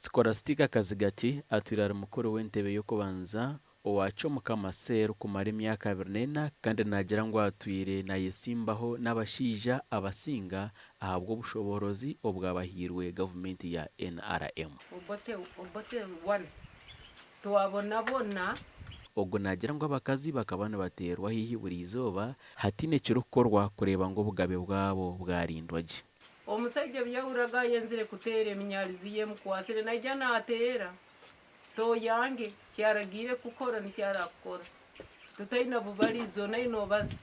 Scholastica Kazigati atwire ari mukuru w'entebe y'okubanza owa Kyomukama Cell kumara emyaka 24 kandi naagira ngu atwire nayesimbaho n'abashaija abasinga ahabw'obushoboorozi obwabahairwe gavumenti ya NRM. Obote Obote one twabonabona. Ogwo naagira ngu abakazi bakaba nibateerwa haihi buri izooba hataine ekirikukorwa kureeba ngu obugabe bwabo bwarindwa gye. Omusaija obu yahurraga ayenzire kuteera eminyarizi ye emukwasire naija naateera. Toyange, kyaragiire kukora nikyo arakukora. Tutaina bubalizo nayo nobaza.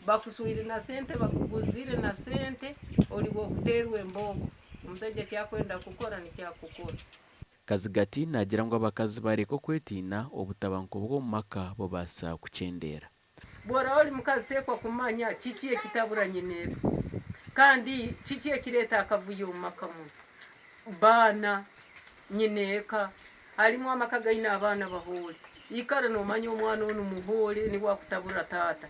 Bakuswire na sente bakuguzire na sente ori w'okuteerwa embooko. Omusaija ekyakwenda kukora nikyo akukora. Kazigati naagira ngu abakazi bareka okwetiina, obutabanguko bw'omu maka bubaasa kukyendeera. Bw'oraba ori mukazi teekwa kumanya kiki ekitabura nyineeka kandi kiki ekireeta akavuyo omu maka muno. Baana, nyineeka, harimu amaka againe abaana bahoore. Ikara noomanya omwana onu muhoore niwe akutabura taata.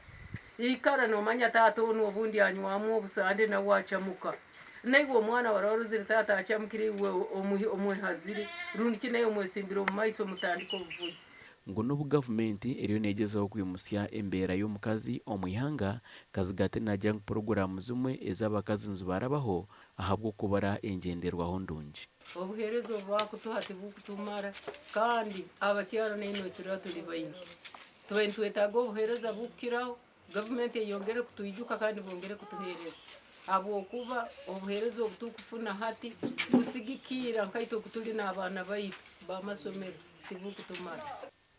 Ikara noomanya taata onu obundi anywamu obusande nawe acamuka. Naiwe omwana waraba orozire taata acamukire iwe omwehazire rundi ki naiwe omwesimbire omu maiso mutandike obuvuyo. Ngu n'obu gavumenti eriyo neegyezaho kwimutsya embeera y'omukazi omu ihanga, Kazigati naagira ngu puroguraamu zimwe ez'abakazi nizibarabaho ahabw'okubura engyenderwaho ndungi. Obuheereza obu bakutuha tibukutumara kandi abakyara nainwe ekiro turi baingi. Tubaire nitwetaaga obuheereza bukukiraho. Gavumenti eyongere kutwijuka kandi bongere kutuheereza habwokuba obuheereza obu turikufuna hati busigikiira nkaitwe oku turi n'abaana baitu b'amasomero tiburikutumara.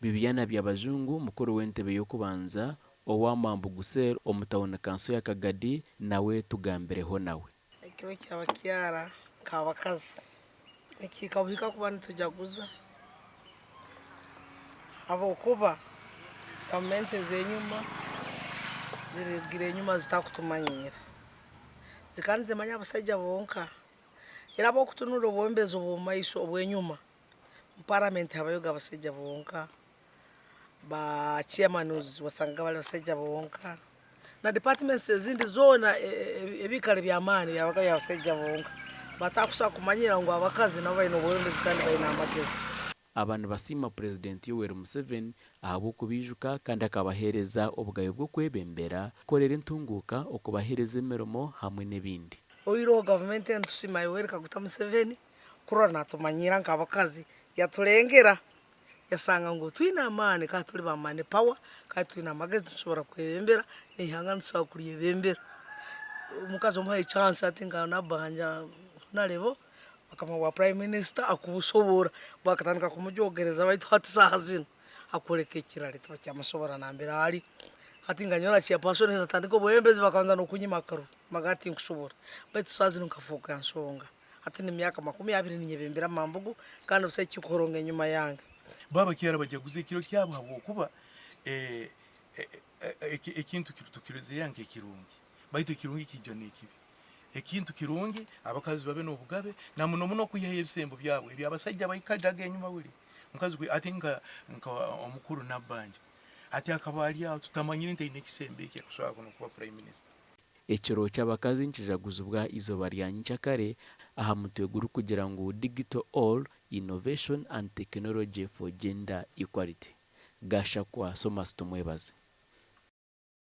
Bibiana Byabajungu, mukuru w'entebe y'okubanza owa Mambugu Cell omu tauni kanso ya Kagadi nawe tugambireho nawe. Ekiro ky'abakyara nk'abakazi nikihika buhika kuba nitujaguza ahabw'okuba gavumenti ez'enyima zirugire enyima zitakutumanyiira. Zikaba nizimanya abasaija bonka reero ahabw'okutunura obwombezi obw'omu maisho obw'enyima, omu paramenti habayoga abasaija bonka. Ba chairman wasangaga bari basaija bonka na departments ezindi zoona ebikaro by'amaani byabaga by'abasaija bonka batakusobora kumanyira ngu abakazi nabo baine obwebembezi kandi baine amagezi. Aba nibasiima Purezidenti Yoweri Museveni ahabw'okubaijuka kandi akabaheereza obugabe bw'okwebembera, kukorera entunguuka, okubaheereza emirimo hamwe n'ebindi. Oihireho gavumenti enu tusiima Yoweri Kaguta Museveni kurora natumanyira nk'abakazi yatulengera. Yasanga ngu twine amaani kandi turi ba mani pawa kandi twine amagezi nitusobora kwebembera n'eihanga nitusobora kuryebembera. Omukazi omuhaye chance hati nka Nabbanja Honarebo akamuha obwa prime minister akubusobora bakatandika kumujoogereza baitu hati saaha zinu akwoleka ekirari tibakyamusobora nambere ari. Hati nka nyowe na chairperson natandika obwebembezi bakabanza n'okunyima akaruru nibagamba tinkusobora baitu saaha zinu nkafooka nsonga. Hati n'emyaka 20 ninyebembera amambugu kandi busaho ekirikuhoronga enyima yange. Bo abakyara bajaguza ekiro kyabo habwokuba ekintu tukirozere nk'ekirungi baitu ekirungi kiija n'ekibi. Ekintu kirungi abakazi babe n'obugabe na muno muno kwihayo ebisembo byabo eby'abasaija baikaliraga enyuma buli mukazi hati nka omukuru Nabbanja hati akaba ali aho tutamanyire nti aine ekisembo eki akusobora n'okuba prime minister. Ekiro ky'abakazi nikijaguzibwa eizooba rya nyenkyakare aha mutwe gurikugira ngu Digital All, Innovation and Technology for Gender Equality. Gashakwa Thomas Tumwebaze.